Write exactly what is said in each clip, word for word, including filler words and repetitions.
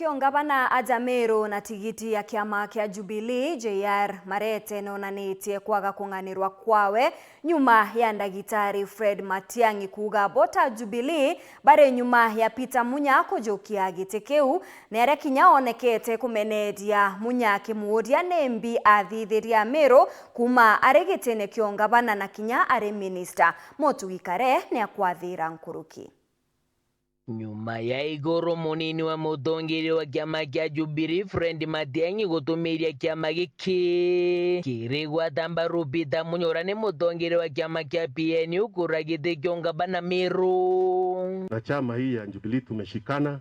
Kiongabana aja Meru na tigiti ya kiama kia Jubilee, J R Marete nonanitie kwaga kung'anirwa kwawe nyuma ya ndagitari Fred Matiang'i kuuga bo ta Jubilee bari nyuma ya Peter Munya kujukia giti kiu. Ni aria kinya onekete kumeneria Munya akimuuria nimbi athithiria Meru kuuma ari gitine kia ungabana na kinya ari minista. Mutugi Kare ni akwathira nkuruki. Nyuma ya iguru, munini wa mutongeria wa kiama kia Jubilee, Fred Matiang'i, gutumiria kiama giki kiri gwata mbaru Peter Munya, uria ni mutongeria wa kiama kia P N U, kuura giti kia ungabana Meru. Na chama hii ya Jubilee tumeshikana.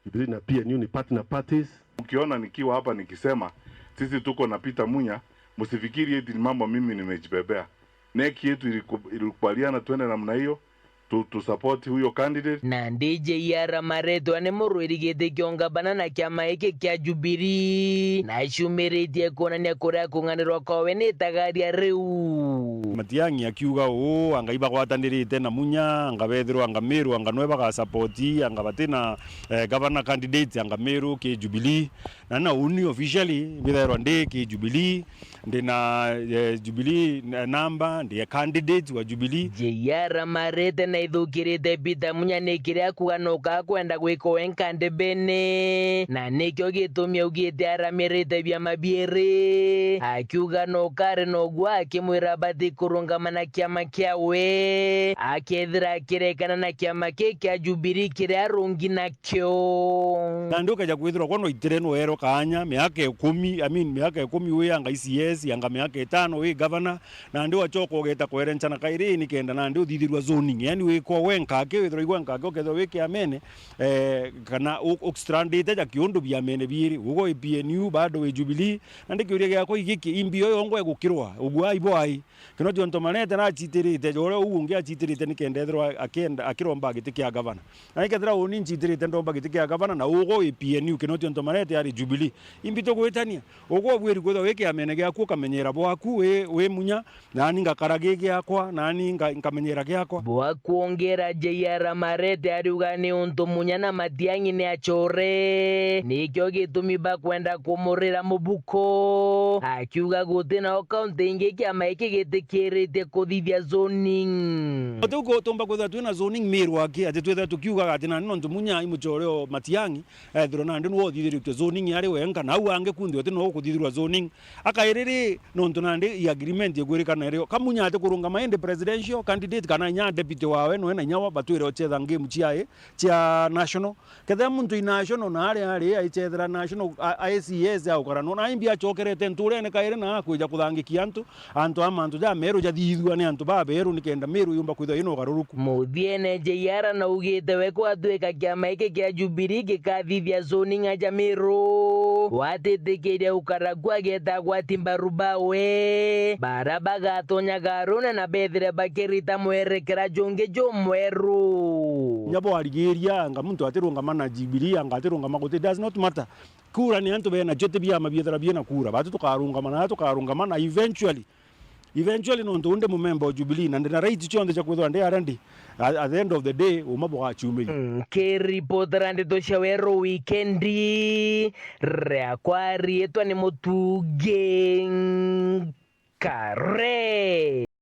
Jubilee na P N U ni partner parties. Mkiona nikiwa hapa nikisema sisi tuko na Peter Munya, msifikiri eti ni mambo mimi nimejibebea. NEC yetu iliku-, ilikubaliana twende namna hiyo, tu, tu support huyo candidate. Nandi J R Marete ni murwiri giti kia ungabana na kiama giki kia Jubilee, na aciumiritie kuonania kuria kung'anirwa kwawe ni itagaria riu. Matiang'i akiuga uu, anga ibagwatanirite na Munya, anga bethirwa anga Meru, anga nwe bagasapoti, anga batina, eh, governor candidate, anga Meru ki Jubilee. Na na uni officially mbithairwa ndi ki Jubilee, ndi na, eh, Jubilee, eh, number, ndi a candidate wa Jubilee. J R Marete na ithukirite Peter Munya ni kiria kuga no kakwenda gwika wenka ndebene, na nikio gitumi augite aramirite biama biiri, akiuga no kari noguo akimwira bati kurungama na kiama kiawe, akethira akirekana na kiama ki kia Jubilee kiria arungi nakio. Nandi ukeja kwithirwa kwa no itire no erwa kaanya miaka ikumi, I mean, miaka ikumi wi anga E C S, anga miaka itano wi governor, nandi wachoka ugeta kwerenchana kairi nikenda nandi uthithirwa zoning. Yani wikwa wenka aki, withirwa igwa wenka aki, ukethirwa wi kiamene, eh, kana u-, u-, strandite ja kiundu biamene biiri, ugo wi P N U, bado wi Jubilee. Nandi kiuria giakwa igiki, imbi yo yongwa igukirwa, ugwa ibo ai? Kinoti onto Marete nachitirite, ja uria uu ungi achitirite nikenda ethirwa akienda, akiromba giti kia gavana. Na ikethira uni nchitirite ndomba giti kia gavana, na ugo wi P N U, Kinoti onto Marete ari Jubilee. Imbi tugwitania? Ugo ubwiri kwithirwa wi kiamene giaku, ukamenyera bwaku, wi, wi Munya, nani ngakara gi giakwa, nani nga-, nkamenyera giakwa. Bwa kwongera, J R Marete ariuga ni untu Munya na Matiang'i ni achore, nikio gitumi bakwenda kumurira mubuko, akiuga guti nao kaunti ingi kiama giki gitikiritie kuthithia zoning. Ati uko tumba kwithirwa twina zoning Meru aki, ati twithirwa tukiugaga ati nani nontu Munya i muchore o Matiang'i, ethirwa nandi niwe uthithiritie zoning ari wenka, na au angi kunthe uti no ukuthithirwa zoning. Akairi ri, nontu nandi i agreement igwirikana irio. Ka Munya ati kurungama indi presidential candidate kana inya deputy wawe, noe na inya wa batwire ochetha game cia, cia national. Kethira muntu i national na ari, ari aichethera national, a, a A C S aukara no, na imbi acokerete nturene kairi na akwija kuthangikia antu, antu a mantu ja meru jathithua ni antu baberu, nikenda Meru yumba kwithirwa ina ugaruruku. Muthiene, J R naugite we kwatwika kiama giki kia Jubilee gikathithia zoning aja Meru, watitikiria ukara ku ageta agwati mbaru bawe, bara bagatonyaga arune na bethire bakirita mwerekera jungi jumweru. Nya bwarigiria anga muntu atirungama na Jubilee, anga atirungama guti, does not matter. Kura ni antu bena cio, ti biama biethira biena kura. Batu tukarungama na tukarungama na eventually, eventually nontu undi mumemba o Jubilee na ndina right cionthe cia kwithirwa ndi aria ndi. At, at the end of the day, uma bugaciumiria. Nkiripotera ndeto cia Weru Wikendi, riakwa riitwa ni Mutugi Kare.